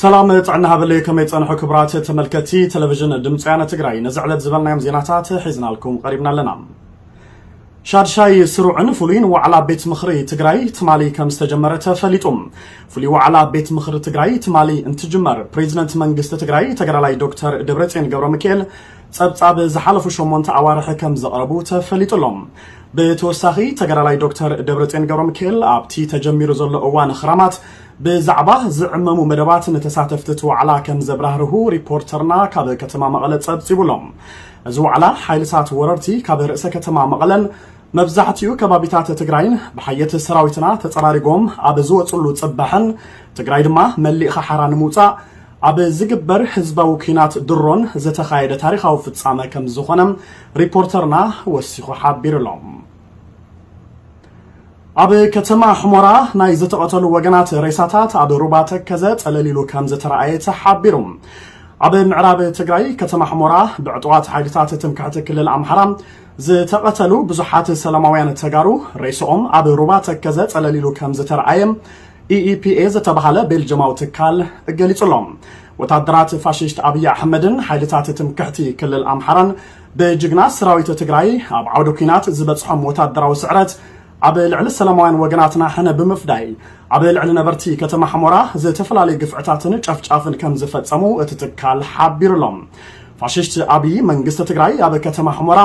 ሰላም ጥዕና ሃበለይ፣ ከመይ ጸንሑ ክቡራት ተመልከትቲ ቴሌቪዥን ድምፂ ወያነ ትግራይ? ነዚ ዕለት ዝበልናዮም ዜናታት ሒዝናልኩም ቀሪብና ኣለና። ሻድሻይ ስሩዕን ፍሉይን ዋዕላ ቤት ምኽሪ ትግራይ ትማሊ ከም ዝተጀመረ ተፈሊጡ። ፍሉይ ዋዕላ ቤት ምኽሪ ትግራይ ትማሊ እንትጅመር፣ ፕሬዚደንት መንግስቲ ትግራይ ተጋዳላይ ዶክተር ደብረጽዮን ገብረ ሚካኤል ጸብጻብ ዝሓለፉ ሸሞንተ ኣዋርሕ ከም ዘቕረቡ ተፈሊጡ ኣሎ። ብተወሳኺ ተጋዳላይ ዶክተር ደብረጽዮን ገብረ ሚካኤል ኣብቲ ተጀሚሩ ዘሎ እዋን ኽራማት ብዛዕባ ዝዕመሙ መደባት ንተሳተፍቲ እቲ ዋዕላ ከም ዘብራህርሁ ሪፖርተርና ካብ ከተማ መቐለ ጸብጺቡ ኣሎ። እዚ ዋዕላ ሓይልታት ወረርቲ ካብ ርእሰ ከተማ መቐለን መብዛሕትኡ ከባቢታት ትግራይን ብሓየት ሰራዊትና ተጸራሪጎም ኣብ ዝወጽሉ ጽባሕን ትግራይ ድማ መሊእኻ ሓራ ንምውጻእ ኣብ ዝግበር ህዝባዊ ኲናት ድሮን ዝተኻየደ ታሪኻዊ ፍጻመ ከም ዝኾነ ሪፖርተርና ወሲኹ ሓቢሩ ኣሎ። ኣብ ከተማ ሕሞራ ናይ ዝተቐተሉ ወገናት ሬሳታት ኣብ ሩባ ተከዘ ጸለሊሉ ከም ዝተረኣየ ተሓቢሩ። ኣብ ምዕራብ ትግራይ ከተማ ሕሞራ ብዕጡዋት ሓይልታት ትምክሕቲ ክልል ኣምሓራ ዝተቐተሉ ብዙሓት ሰላማውያን ተጋሩ ሬስኦም ኣብ ሩባ ተከዘ ጸለሊሉ ከም ዝተረኣየ ኢኢፒኤ ዝተባሃለ ቤልጅማዊ ትካል ገሊጹ ኣሎ። ወታደራት ፋሽስት ኣብይ ኣሕመድን ሓይልታት ትምክሕቲ ክልል ኣምሓራን ብጅግና ሰራዊት ትግራይ ኣብ ዓውደ ኲናት ዝበጽሖም ወታደራዊ ስዕረት ኣብ ልዕሊ ሰላማውያን ወገናትና ሕነ ብምፍዳይ ኣብ ልዕሊ ነበርቲ ከተማ ሕሞራ ዝተፈላለዩ ግፍዕታትን ጨፍጫፍን ከም ዝፈጸሙ እቲ ትካል ሓቢሩ ኣሎ። ፋሽስት ኣብይ መንግስቲ ትግራይ ኣብ ከተማ ሕሞራ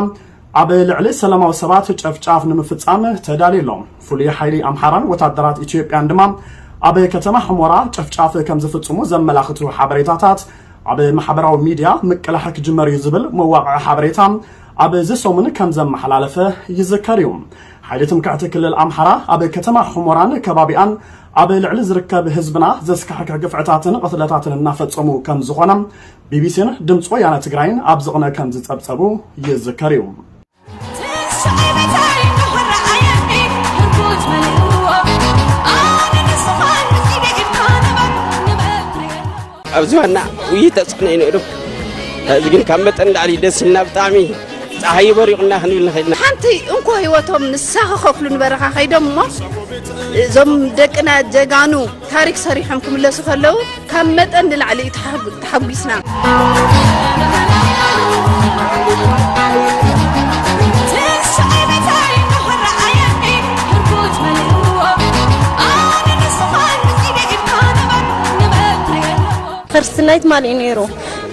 ኣብ ልዕሊ ሰላማዊ ሰባት ጨፍጫፍ ንምፍጻም ተዳልዩ ኣሎ። ፍሉይ ሓይሊ ኣምሓራን ወታደራት ኢትዮጵያን ድማ ኣብ ከተማ ሕሞራ ጨፍጫፍ ከም ዝፍጽሙ ዘመላኽቱ ሓበሬታታት ኣብ ማሕበራዊ ሚድያ ምቅላሕ ክጅመር እዩ ዝብል መዋቕዒ ሓበሬታ ኣብዚ ሰሙን ከም ዘመሓላለፈ ይዝከር እዩ። ሓይሊ ትምክሕቲ ክልል ኣምሓራ ኣብ ከተማ ሕሞራን ከባቢኣን ኣብ ልዕሊ ዝርከብ ህዝብና ዘስካሕክሕ ግፍዕታትን ቅትለታትን እናፈጸሙ ከም ዝኾነ ቢቢሲን ድምፂ ወያነ ትግራይን ኣብ ዝቕነ ከም ዝጸብጸቡ ይዝከር እዩ። ኣብዚ ዋና ውይይት ተፅዕኖ እዩ ነይሩ። ሕዚ ግን ካብ መጠን ላዕሊ ደስ ኢልና ብጣዕሚ ፀሓይ በሪቑና ክንብል ንኽእል ኢና። ሓንቲ እንኮ ህይወቶም ንሳ ክኸፍሉ ንበረኻ ከይዶም እሞ እዞም ደቅና ጀጋኑ ታሪክ ሰሪሖም ክምለሱ ከለዉ ካብ መጠን ንላዕሊ እዩ ተሓጉ- ተሓጒስና። ክርስትናይ ትማሊ እዩ ነይሩ።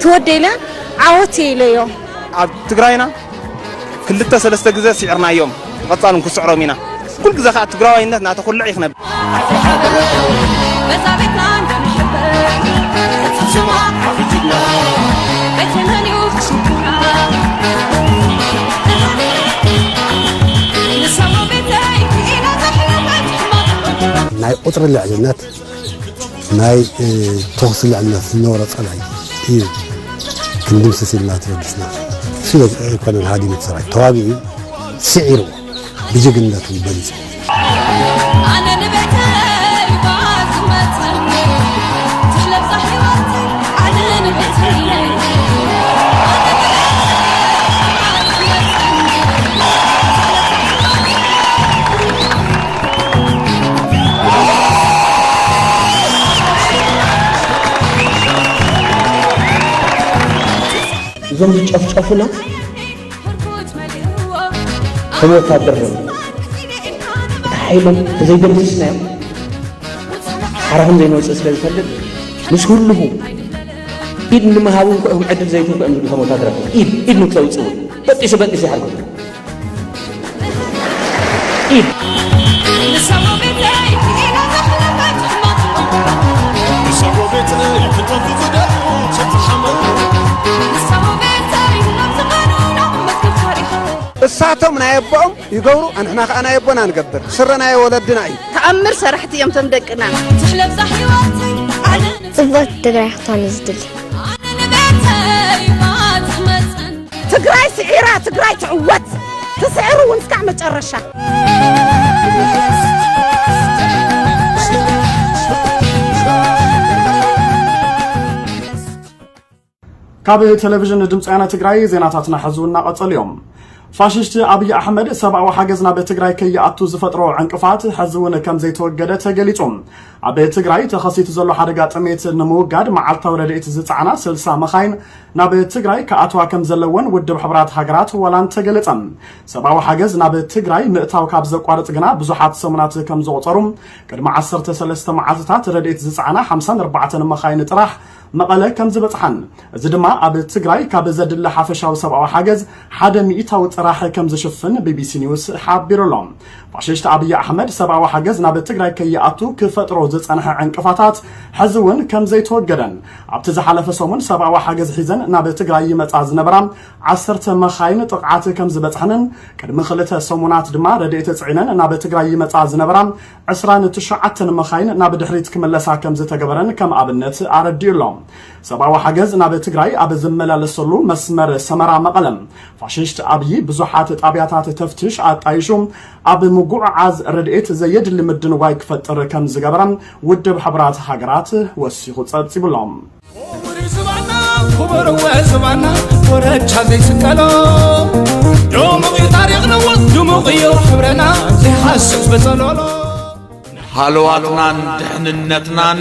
ትወደይ ኢለ ዓወት እየ ኢለዮ። ኣብ ትግራይና ክልተ ሰለስተ ግዘ ስዒርናዮም፣ ብቐፃል እውን ክስዕሮም ኢና። ኩሉ ግዘ ከዓ ትግራዋይነት እናተኹልዕ እዩ ክነብር። ናይ ቁፅሪ ልዕልነት ናይ ተኹሲ ልዕልነት ዝነበሮ ፀላኢ እዩ ክንድምስስ ኢልና ተበጊስና። እሱ ኣይኮነን ሃዲሙ እቲ ሰራዊት፣ ተዋጊኡ ስዒርዎ ብጅግንነቱ በሊፁ። እዞም ዝጨፍጨፉና ከም ወታደር እዮም። እቲ ሓይሎም ተዘይደምስስናዮም ሓራ ከም ዘይንወፅእ ስለ ዝፈልጥ ምስ ህልኹ ኢድ ንምሃብ እውን ክኦም ዕድል ዘይትህቡ እዮም ዝብሉ እቶም ወታደራት። ኢድ ኢድ ንክተውፅእ እውን በጢሱ በጢሱ ይሓርጎም። ኢድ እሳቶም ናይ ኣቦኦም ይገብሩ፣ ኣንሕና ከዓ ናይ ኣቦና ንገብር። ስረ ናይ ወለድና እዩ። ተኣምር ሰራሕቲ እዮም እቶም ደቅና። ጽብቕቲ ትግራይ ክትኮን እዩ ዝድሊ። ትግራይ ስዒራ፣ ትግራይ ትዕወት። ትስዕር እውን እስካዕ መጨረሻ። ካብ ቴሌቪዥን ድምፂ ወያነ ትግራይ ዜናታትና ሕዚ እናቐጸሉ እዮም። ፋሽስት ኣብይ ኣሕመድ ሰብኣዊ ሓገዝ ናብ ትግራይ ከይኣቱ ዝፈጥሮ ዕንቅፋት ሕዚ እውን ከም ዘይተወገደ ተገሊጹ። ኣብ ትግራይ ተኸሲቱ ዘሎ ሓደጋ ጥሜት ንምውጋድ መዓልታዊ ረድኤት ዝጸዓና ስልሳ መኻይን ናብ ትግራይ ክኣትዋ ከም ዘለወን ውድብ ሕቡራት ሃገራት ዋላ እንተገለጸ፣ ሰብኣዊ ሓገዝ ናብ ትግራይ ምእታው ካብ ዘቋርጽ ግና ብዙሓት ሰሙናት ከም ዘቑጸሩ፣ ቅድሚ ዓሰርተ ሰለስተ መዓልትታት ረድኤት ዝጸዓና ሓምሳን ኣርባዕተን መኻይን ጥራሕ መቐለ ከም ዝበጽሓን፣ እዚ ድማ ኣብ ትግራይ ካብ ዘድሊ ሓፈሻዊ ሰብኣዊ ሓገዝ ሓደ ሚእታዊ ጥራሕ ከም ዝሽፍን ቢቢሲ ኒውስ ሓቢሩ ኣሎ። ፋሽስት ኣብይ ኣሕመድ ሰብኣዊ ሓገዝ ናብ ትግራይ ከይኣቱ ክፈጥሮ ዝጸንሐ ዕንቅፋታት ሕዚ እውን ከም ዘይተወገደን፣ ኣብቲ ዝሓለፈ ሰሙን ሰብኣዊ ሓገዝ ሒዘን ናብ ትግራይ ይመጻ ዝነበራ ዓሰርተ መኻይን ጥቕዓት ከም ዝበጽሐንን፣ ቅድሚ ክልተ ሰሙናት ድማ ረድኤት ጽዒነን ናብ ትግራይ ይመጻ ዝነበራ ዕስራን ትሽዓተን መኻይን ናብ ድሕሪት ክምለሳ ከም ዝተገበረን ከም ኣብነት ኣረዲኡ ኣሎ። ሰብኣዊ ሓገዝ ናብ ትግራይ ኣብ ዝመላለሰሉ መስመር ሰመራ መቐለ፣ ፋሽስት ኣብይ ብዙሓት ጣብያታት ተፍትሽ ኣጣይሹ ኣብ ምጉዕዓዝ ረድኤት ዘየድሊ ምድንጓይ ክፈጥር ከም ዝገበረ ውድብ ሕቡራት ሃገራት ወሲኹ ጸብጺቡ ኣሎ። ክቡር ዝባና፣ ክቡር ዝባና፣ ኮረቻ ዘይስቀሎ። ድሙቕ እዩ ታሪኽና፣ ድሙቕ እዩ ሕብረና፣ ዘይሃስስ በጸሎሎ። ሃለዋትናን ድሕንነትናን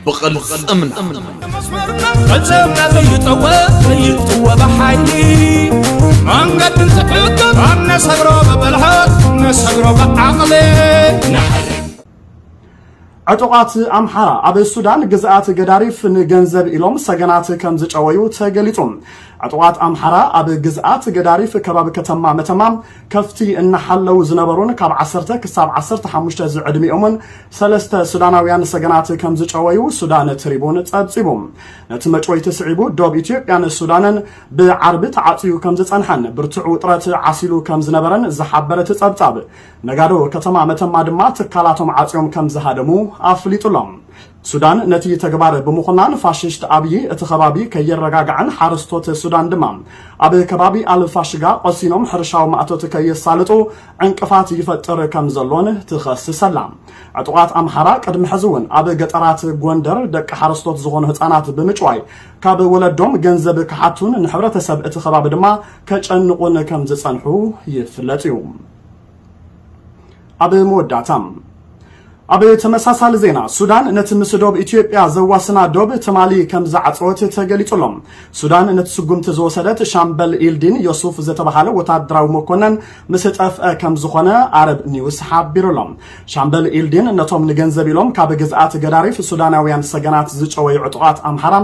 ብቕልጽምና። መስመርና፣ ቅልጽምና ዘይጠወ፣ ዘይጥወ ብሓይሊ። መንገዲ እንትሕገዝ፣ ኣነሰግሮ ብብልሓት፣ ኣነሰግሮ ብዓቕሊ። ዕጡቓት ኣምሓራ ኣብ ሱዳን ግዝኣት ገዳሪፍ ንገንዘብ ኢሎም ሰገናት ከም ዝጨወዩ ተገሊጹ። ዕጡቓት ኣምሓራ ኣብ ግዝኣት ገዳሪፍ ከባቢ ከተማ መተማ ከፍቲ እናሓለዉ ዝነበሩን ካብ ዓሰርተ ክሳብ ዓሰርተ ሓሙሽተ ዝዕድሚኦምን ሰለስተ ሱዳናውያን ሰገናት ከም ዝጨወዩ ሱዳን ትሪቡን ጸብጺቡ። ነቲ መጭወይቲ ስዒቡ ዶብ ኢትዮጵያን ሱዳንን ብዓርቢ ተዓጽዩ ከም ዝጸንሐን ብርቱዕ ውጥረት ዓሲሉ ከም ዝነበረን ዝሓበረ እቲ ጸብጻብ፣ ነጋዶ ከተማ መተማ ድማ ትካላቶም ዓጽዮም ከም ዝሃደሙ ኣፍሊጡ ኣሎ። ሱዳን ነቲ ተግባር ብምኹናን ፋሽስት ኣብዪ እቲ ከባቢ ከየረጋግዐን ሓረስቶት ሱዳን ድማ ኣብ ከባቢ ኣልፋሽጋ ቆሲኖም ሕርሻዊ ማእቶት ከየሳልጡ ዕንቅፋት ይፈጥር ከም ዘሎን ትኸስስ ኣላ። ዕጡቓት ኣምሓራ ቅድሚ ሕዚ እውን ኣብ ገጠራት ጎንደር ደቂ ሓረስቶት ዝኾኑ ህፃናት ብምጭዋይ ካብ ወለዶም ገንዘብ ክሓቱን ንሕብረተሰብ እቲ ከባቢ ድማ ከጨንቑን ከም ዝጸንሑ ይፍለጥ እዩ። ኣብ መወዳእታ፣ ኣብ ተመሳሳሊ ዜና፣ ሱዳን ነቲ ምስ ዶብ ኢትዮጵያ ዘዋስና ዶብ ትማሊ ከም ዝዓጸወት ተገሊጹ ኣሎ። ሱዳን ነቲ ስጉምቲ ዝወሰደት ሻምበል ኢልዲን ዮሱፍ ዝተባሃለ ወታደራዊ መኮነን ምስ ጠፍአ ከም ዝኾነ ኣረብ ኒውስ ሓቢሩ ኣሎ። ሻምበል ኢልዲን ነቶም ንገንዘብ ኢሎም ካብ ግዝኣት ገዳሪፍ ሱዳናውያን ሰገናት ዝጨወዩ ዕጡቓት ኣምሓራ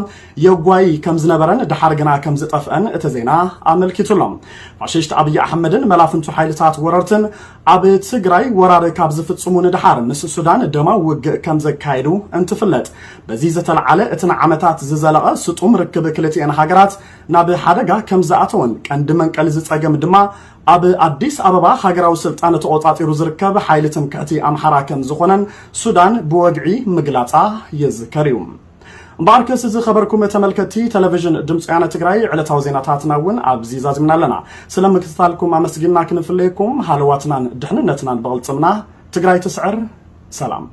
የጓይ ከም ዝነበረን ድሓር ግና ከም ዝጠፍአን እቲ ዜና ኣመልኪቱ ኣሎ። ፋሽስት ኣብይ ኣሕመድን መላፍንቱ ሓይልታት ወረርትን ኣብ ትግራይ ወራር ካብ ዝፍጽሙ ንድሓር ምስ ሱዳን ደማዊ ውግእ ከም ዘካየዱ እንትፍለጥ፣ በዚ ዝተለዓለ እቲ ንዓመታት ዝዘለቐ ስጡም ርክብ ክልቲኤን ሃገራት ናብ ሓደጋ ከም ዝኣተወን ቀንዲ መንቀሊ ዝጸገም ድማ ኣብ ኣዲስ ኣበባ ሃገራዊ ስልጣን ተቖጻጺሩ ዝርከብ ሓይሊ ትምክሕቲ ኣምሓራ ከም ዝኾነን ሱዳን ብወግዒ ምግላጻ ይዝከር እዩ። እምበኣርከስ ዝኸበርኩም ተመልከትቲ ቴሌቪዥን ድምፂ ወያነ ትግራይ፣ ዕለታዊ ዜናታትና እውን ኣብዚ ዛዚምና ኣለና። ስለ ምክትታልኩም ኣመስጊንና ክንፍለየኩም፣ ሃለዋትናን ድሕንነትናን ብቕልፅምና። ትግራይ ትስዕር። ሰላም።